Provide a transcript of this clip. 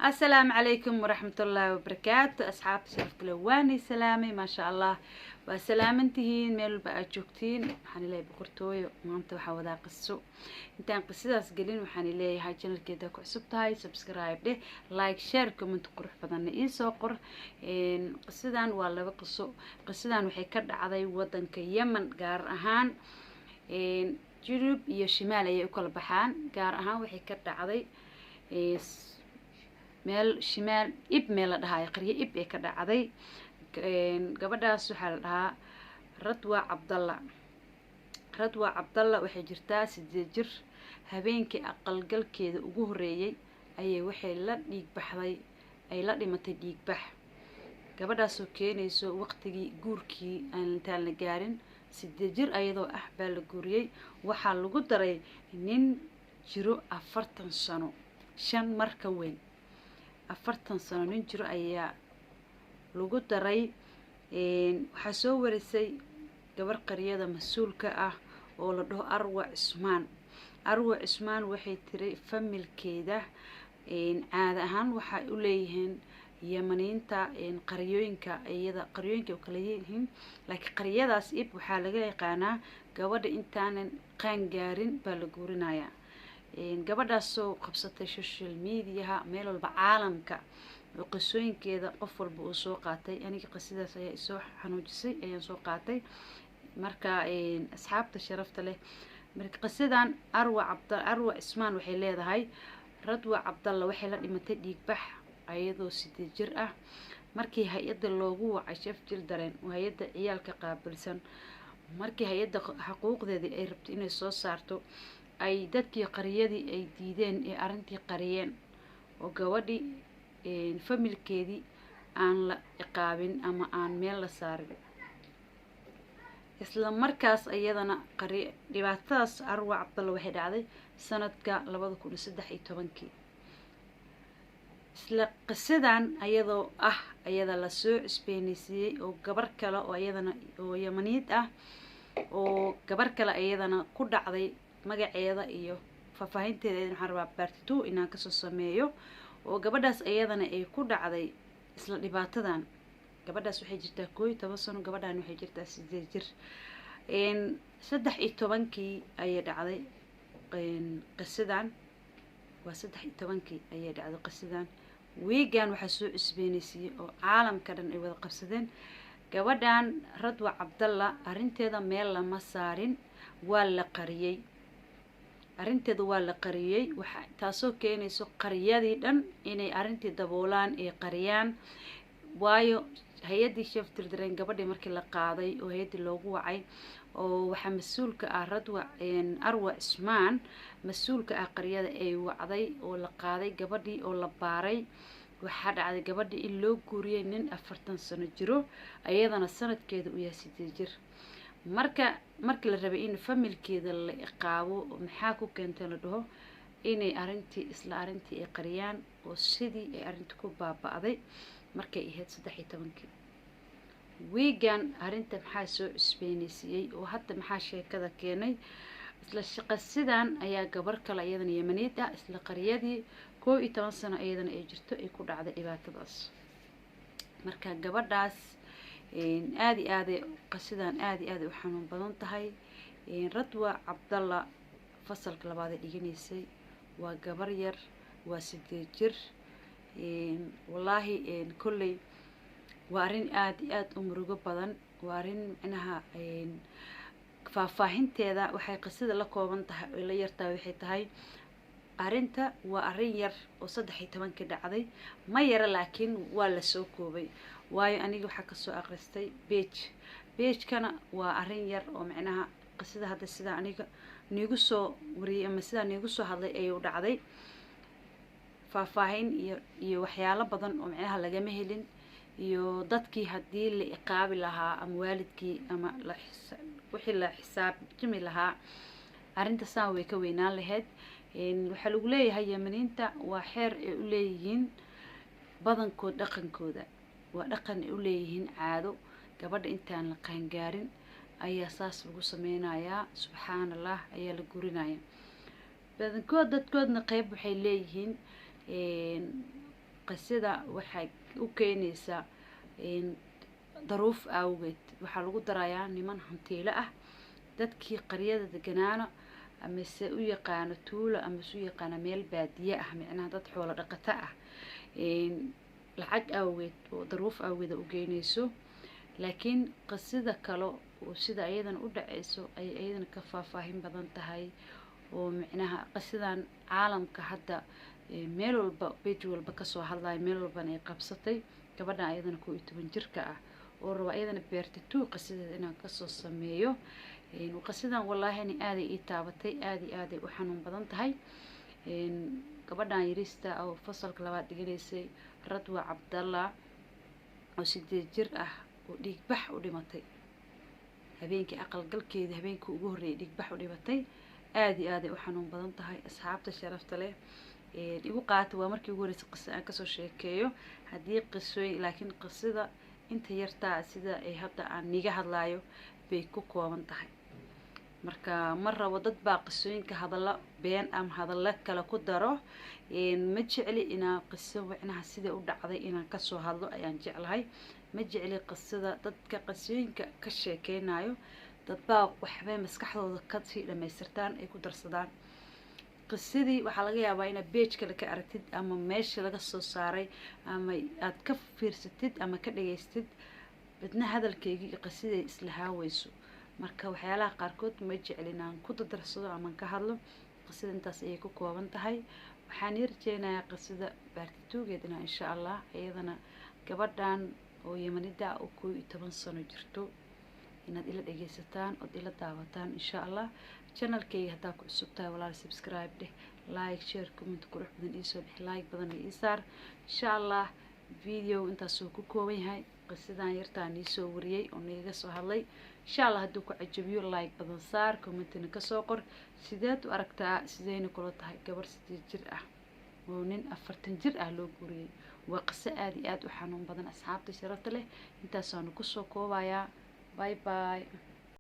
Asalaamu calaykum waraxmatullaahi wabarakaatu. Asxaabta sharafta leh, waanay salaamay. Maasha Allah, waa salaamantihiin meel walba aad joogtiin. Waxaan leeyahay boqortooyo. Maanta waxaa wadaa qiso. Intaan qisadaas gelin, waxaan leeyahay channelkeeda ku cusub tahay, subscribe dheh, like, share, comment qurux badanna iisoo qor. Qisadan waa laba qiso. Qisadan waxay ka dhacday wadanka Yemen, gaar ahaan junub iyo shimaal ayay u kala baxaan. Gaar ahaan waxay ka dhacday meel shimaal Ib meel la dhahayo, qaryo Ib ee ka dhacday. Gabadhaas waxaa la dhahaa Radwa Cabdalla. Radwa Cabdalla waxay jirtaa 8 jir. Habeenkii aqalgalkeeda ugu horreeyey ayay waxay la dhiig baxday, ay la dhimatay dhiigbax. Gabadhaasoo keenayso waqtigii guurkii aan intaan la gaarin, 8 jir ayadoo ah baa la guuriyey. Waxaa lagu daray nin jiro 40 sano, 5 mar ka weyn. 40 sano nin jiro ayaa lagu daray. Waxaa soo warisay gabar qaryada mas-uulka ah oo la dhaho Arwa Cismaan. Arwa Cismaan waxay tiri familkeeda caada ahaan waxay u leeyihiin Yamaniinta qaryooyinka, iyada qaryooyinka u kala yihiin, laakiin qaryadaas Ib waxaa laga yaqaanaa gabadha intaanan qaan gaarin baa la guurinayaa. Gabadhaasoo qabsatay social mediaha meel walba caalamka oo qisooyinkeeda qof walba uu soo qaatay. Aniga qisadaas ayaa isoo xanuujisay, ayaan soo qaatay. Marka asxaabta sharafta leh, marka qisadan Arwa Cabd Arwa Cismaan waxay leedahay Radwa Cabdalla waxay la dhimatay dhiigbax ayadoo 8 jir ah. Markii hay-adda loogu wacay Save Children oo hay-adda ciyaalka qaabilsan, markii hay-adda xuquuqdeedii ay rabtay inay soo saarto, ay dadkii qaryadii ay diideen ee arrintii qariyeen oo gabadhii familkeedii aan la ciqaabin ama aan meel la saarin. Isla markaas iyadana qari dhibaatadaas Arwa Cabdalla waxay dhacday sanadka 2013-kii. Isla qisadan ayadoo ah ayada lasoo cusbeenaysiiyey oo gabar kale oo iyadana oo Yamaniid ah oo gabar kale iyadana ku dhacday, magaceeda iyo faahfaahinteeda waxaan rabaa part 2 inaan kasoo sameeyo, oo gabadhaas iyadana ay ku dhacday isla dhibaatadan. Gabadhaas waxay jirtaa 11 sano, gabadhan waxay jirtaa 8 jir. 13-kii ayay dhacday qisadan, waa 13-kii ayay dhacday qisadan. Wiigan waxaa soo cusbeenaysiiyey oo caalamka dhan ay wada qabsadeen gabadhan Radwa Cabdalla. Arrinteeda meel lama saarin, waa la qariyey. Arrinteeda waa la qariyey, waxa taasoo keenayso qaryadii dhan inay arrintii daboolaan ay qariyaan, waayo hay-addii Save Children gabadhii markii la qaaday oo hay-addii loogu wacay oo waxaa mas-uulka ah Radwa Arwa Cismaan, mas-uulka ah qaryada, ay wacday oo la qaaday gabadhii oo la baaray, waxaa dhacday gabadhii in loo guuriyey nin 40 sano jiro, ayadana sanadkeeda uu yahay 8 jir. Marka markii la rabay in familkeeda la iqaabo, maxaa ku keentay la dhaho, inay arrintii isla arrintii ay qariyaan oo sidii ay arrintii ku baaba-day markay ahayd 13-kii. Wiigan arrinta maxaa soo cusbeenaysiiyey oo hadda maxaa sheekada keenay? Isla shaqasidan ayaa gabar kale iyadana Yamaniid ah, isla qaryadii, 11 sano iyadana ay jirto, ay ku dhacday dhibaatadaas. Marka gabadhaas aada iyo aaday qasidan aada iyo aaday u xanuun badan tahay. Radwa Cabdalla fasalka labaad ay dhiganaysay, waa gabar yar, waa 8 jir. Wallaahi kolley waa arrin aada iyo aada u murugo badan. Waa arrin micnaha faahfaahinteeda waxay qisada la kooban tahay oy la yartahay. Waxay tahay arrinta waa arrin yar oo 13-kii dhacday, ma yara, laakiin waa lasoo koobay, waayo aniga waxaa kasoo akhristay page. Pagekana waa arrin yar oo micnaha qisada hadda sidaa aniga niigu soo wariyey ama sidaa niigu soo hadlay ayuu dhacday. Faahfaahin iyo waxyaalo badan oo micnaha lagama helin, iyo dadkii haddii la iqaabi lahaa ama waalidkii ama la wixii la xisaabtami lahaa, arrinta saan way ka weynaan lahayd. Waxaa lagu leeyahay Yamaniinta waa xeer ay u leeyihiin badankood, dhaqankooda waa dhaqan ay u leeyihiin, caado gabadha intaan la qaangaarin ayaa saas lagu sameynayaa, subxaan Allah, ayaa la gurinaya badankood. Dadkoodna qeyb waxay leeyihiin. Qisada waxay u keenaysaa daruuf awgeed. Waxaa lagu darayaa niman hantiilo ah, dadkii qaryada deganaano amase u yaqaano tuulo amase u yaqaano meel baadiye ah, micnaha dad xoolo dhaqato ah, lacag awgeed oo daruuf awgeeda u geynayso. Laakiin qisada kale oo sida iyadana u dhaceyso ayay iyadana ka faahfaahin badan tahay, oo micnaha qisadan caalamka hadda meel walba, page walba kasoo hadlayo, meel walbana ay qabsatay. Gabadhan ayadana 11 jirka ah oo raba iyadana part 2 qisadeeda inaan kasoo sameeyo. Qisadan wallaahini aaday ii taabatay, aada iyo aaday u xanuun badan tahay. Gabadhan yariista oo fasalka labaad dhiganaysay, Radwa Cabdalla, oo 8 jir ah, oo dhiigbax u dhimatay habeenkii aqalgalkeedii, habeenkii ugu horreeyay dhiigbax u dhimatay, aada iyo aaday u xanuun badan tahay. Asxaabta sharafta leh, igu qaata, waa markii ugu horreysay qisa aan kasoo sheekeeyo. Haddii qisooyin, laakiin qisada inta yartaa sida ay hadda aan niga hadlaayo bay ku kooban tahay. Marka ma rabo, dad baa qisooyinka hadallo been ama hadallo kale ku daro, ma jecli. Inaan qiso micnaha sidai u dhacday inaan kasoo hadlo ayaan jeclahay. Ma jecli qisada dadka qisooyinka ka sheekeynayo, dadbaa waxbay maskaxdooda kasii dhamaystirtaan, ay ku darsadaan qisadii. Waxaa laga yaabaa inaad page kale ka aragtid ama meesha laga soo saaray ama aad ka fiirsatid ama ka dhageystid badna hadalkeygii iyo qisaday islahaaweyso. Marka waxyaalaha qaarkood ma jeclin aan ku dadarsado amaan ka hadlo. Qisada intaas ayay ku kooban tahay. Waxaan ii rajeynayaa qisada part 2-geed inaa insha Allah iyadana gabadhan oo Yemanida oo 11 sano jirto inaad ila dhageysataan ood ila daawataan insha Allah. Channelkayga haddaa ku cusub tahay, walaal, subscribe dheh, like, share, comment qurux badan iisoo bixi, like badan ii saar insha Allah. Video intaasuu ku kooban yahay, qisadan yartaan iisoo wariyey oo nigaga soo hadlay. Insha Allah hadduu ku cajabiyo, like badan saar, commentina kasoo qor. Sideed u aragtaa? Sideyna kula tahay gabar 8 jir ah oo nin 40 jir ah loo guuriyey? Waa qiso aada iyo aada u xanuun badan. Asxaabta sharafta leh, intaasaanu kusoo koobayaa. Bye bye.